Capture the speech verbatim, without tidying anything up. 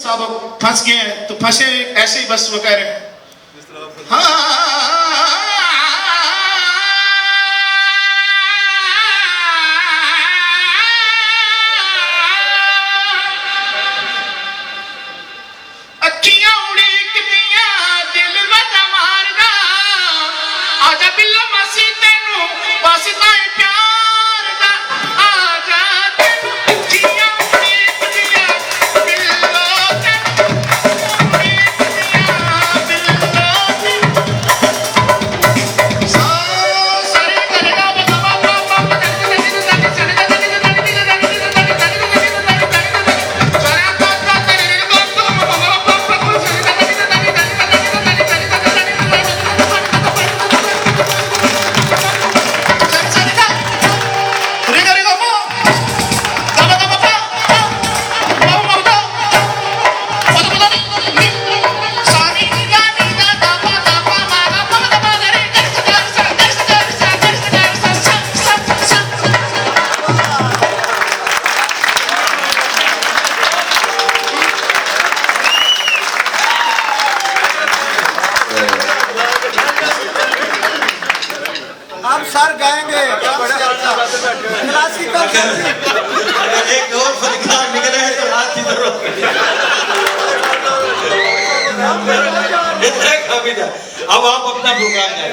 साहब फंस गए हैं, तो फंसे ऐसे ही बस वो कह रहे हैं। हाँ। अखियां उड़ीकदियां दिल वजा मारदा, आजा बिल्लो मसीह तैनू बस ताई प्यार दा, आजा तैनू अखियां उड़ीकदियां बिल्लो तैनू उड़ीकदियां बिल्लो तैनू। अब सर गाएंगे। क्लासिकल। अगर एक और फनकार निकले तो हाथ इधर हो। इतना काफी था। अब आप अपना प्रोग्राम करें।